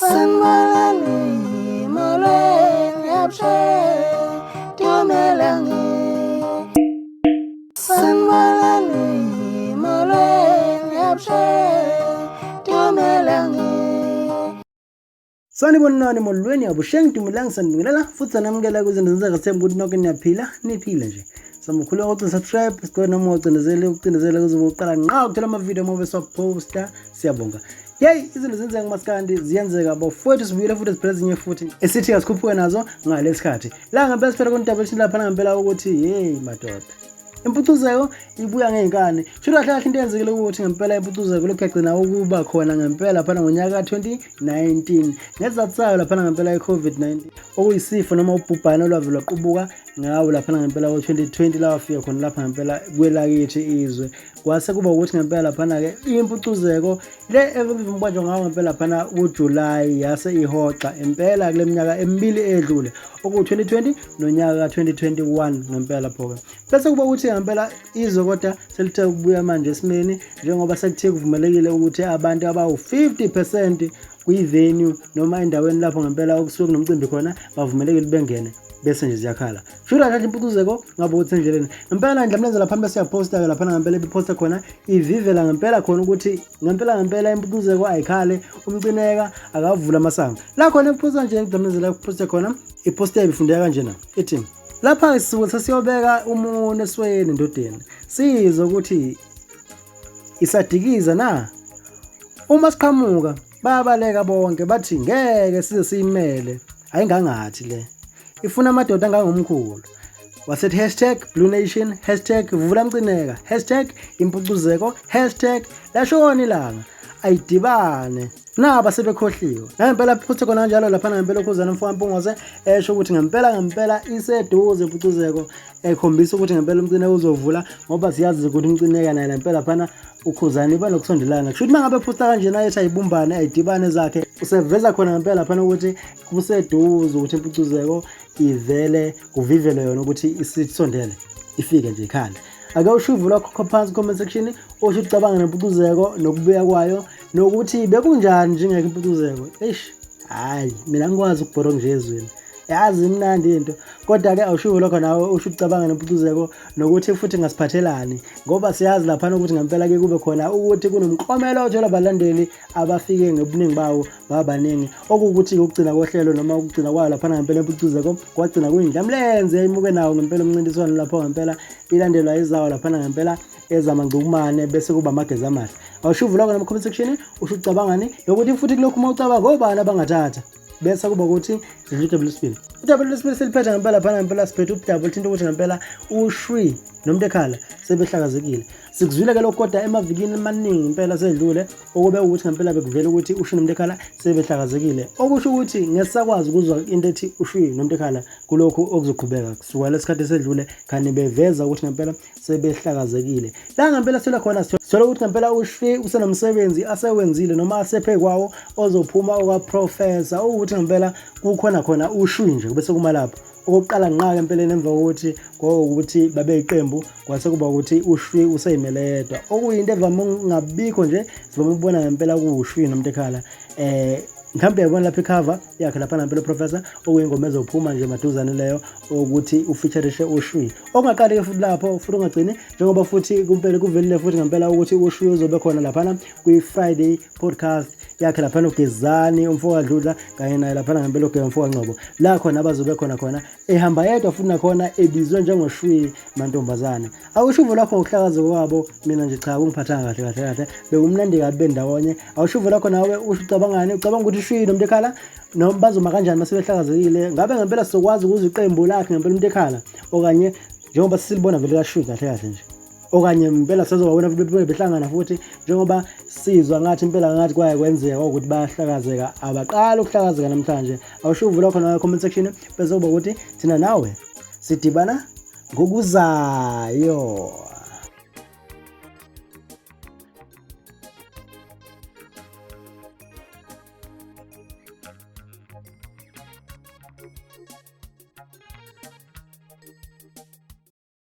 Sanibonani, molweni, abusheni, dumelang. Sanibonani, molweni, abusheni, dumelang. Sanibonani, molweni, avuxeni, dumelang, sanibingelela futhi sanamukela kwizinto zenzeka. Sithemba ukuthi nonke niyaphila, niphile nje. Samkhuleka ukuthi subscribe sikho noma ucindezele ucindezele kuzobe uqala nqa ukuthola amavidiyo uma besiwaposta. Siyabonga. Yeyi, izinto zenzeka kumaskandi, ziyenzeka bafowethu. Sibuyele futhi siphele ezinye futhi esithi asikhuphuke nazo ngalesi khathi la ngempela. Siphele kontaba elithini laphana ngempela ukuthi yeyi madoda, impucuzeko ibuya ngey'nkani. Sho kahle kahle into eyenzekile ukuthi ngempela impucuzeko lokhu yagcina ukuba khona ngempela laphana ngonyaka ka-2019 ngesizathu sayo laphana ngempela i-COVID-19, okuyisifo noma ubhubhane olwave lwaqubuka ngawo laphana ngempela ngo-2020, la wafika khona lapha ngempela kwelakithi izwe. Kwase kuba ukuthi ngempela laphana-ke impucuzeko le ebibanjwa ngawo ngempela laphana kuJulayi yase ihoxa impela kule minyaka emibili edlule, okuwu-2020 nonyaka ka-2021 ngempela lapho-ke. Bese kuba ukuthi ngempela izwe kodwa selithe ukubuya manje esimeni, njengoba sekuthe kuvumelekile ukuthi abantu abawu-50% kwi-venue noma endaweni lapho ngempela okusuke kunomcimbi khona bavumelekile bengene, bese nje ziyakhala. Shuthi kahle impucuzeko ngabe ukuthi endleleni ngempela ndlamlenze laphana, bese uyaphosta-ke laphana ngempela ibiphosta khona ivivela ngempela khona ukuthi ngempela ngempela impucuzeko ayikhale, uMcineka akavula amasango la khona iphosta nje. Ndlamlenze la kuphosta khona iphosta ibifundeka kanjena, ithi lapha sisuke sesiyobeka umunwe esweni endodeni, sizwe ukuthi isadikiza na. Uma siqhamuka bayabaleka bonke, bathi ngeke size siyimele, ayingangathi le ifuna amadoda angangomkhulu. Wasethi #BlueNation, #VulaMcineka, #Impucuzeko, #Lashona ilanga, ayidibane naba sebekhohliwe. Nangempela phuthe khona kanjalo laphana ngempela uKhuzani mfowethu Mpungose esho ukuthi ngempela ngempela iseduze impucuzeko, ekhombisa ukuthi ngempela uMcineka uzovula, ngoba siyazi ukuthi uMcineka naye ngempela phana uKhuzani banokusondelana. Kusho ukuthi uma ngabe phusta kanjena ethi ayibumbane, ayidibane zakhe, useveza khona ngempela phana ukuthi kuseduze ukuthi impucuzeko ivele kuvivele yona, ukuthi isisondele, ifike nje ikhanda. Ake usho uvo lwakho phansi comment section, usho ucabanga nempucuzeko nokubuya kwayo, nokuthi bekunjani njengeke impucuzeko. Eish, hayi, mina ngikwazi ukubhora nje ezweni, yazi imnandi into. Kodwa-ke awusho lokho nawe, usho ukucabanga nempucuzeko nokuthi futhi ngasiphathelani, ngoba siyazi laphana ukuthi ngempela-ke kube khona ukuthi kunomklomelo othola abalandeli abafike ngobuningi bawo babaningi, okuwukuthi ukugcina kohlelo noma ukugcina kwayo laphana ngempela impucuzeko kwagcina kuyindlamlenze yayimuke nawo ngempela umncintiswano lapho ngempela ilandelwa izawo laphana ngempela ezamangcukumane, bese kuba amageza amahle. Awusho uvo lwakho nama-comment section, usho ucabangani nokuthi futhi kulokhu uma ucabanga obani abangathatha. Bese kuba ukuthi sidlula udaba lwesibili. Udaba lwesibili siliphethe ngempela phana ngempela, siphethe udaba oluthinta ukuthi ngempela uShwi nomuntu ekhala sebehlakazekile. Sikuzwile-ke lokhu kodwa emavikini amaningi impela sedlule, okube ukuthi ngempela bekuvela ukuthi uShwi nomuntu ekhala sebehlakazekile, okusho ukuthi ngesisakwazi ukuzwa into ethi uShwi nomuntu ekhala kulokhu okuzoqhubeka kusuka lesikhathi esedlule, khani beveza ukuthi ngempela sebehlakazekile. La ngempela sithola khona, sithola ukuthi ngempela uShwi usenomsebenzi asewenzile noma asephe kwawo ozophuma okaProfessor, ukuthi ngempela kukhona khona uShwi nje bese kuma lapho okokuqala nqa-ke empeleni emva kokuthi kokuthi babeyiqembu, kwase kuba ukuthi uShwi useyimele yedwa, okuyinto evame ukungabikho nje, sivame ukubona ngempela kuwuShwi nomuntu ekhala. Mhlawumbe uyayibona lapha ikhava yakhe lapha ngempela uProfessor, okuyingoma ezophuma nje maduzane leyo, ukuthi ufeaturishe uShwi. Okungaqali-ke futhi lapho futhi ungagcini, njengoba futhi kumpela kuvelile futhi ngempela ukuthi uShwi uzobe khona laphana kwi-Friday podcast yakhe laphana uGezani umfokaDludla kanye naye laphana ngempela uGeya umfokaNgcobo, la khona abazobe khona khona ehamba yedwa futhi nakhona ebizwe njengoShwi mantombazane. Awusho uvo lwakho ngokuhlakaza kwabo. Mina nje cha, kungiphathanga kahle kahle kahle, bekumnandi kabi bendawonye. Awusho uvo lwakho nawe, usho ucabangani, ucabanga ukuthi uShwi nomuntu ekhala noma bazoma kanjani mase behlakazekile? Ngabe ngempela sizokwazi ukuzwa iqembu lakhe ngempela umuntu ekhala, okanye njengoba silibona vele kaShwi kahle kahle nje, okanye impela sezobabona futhi behlangana futhi, njengoba sizwa ngathi impela ngathi kwaye kwenzeka ukuthi bayahlakazeka, abaqali ukuhlakazeka namhlanje? Awusho uvo lwakho nawe comment section, bese kuba ukuthi thina nawe sidibana ngokuzayo.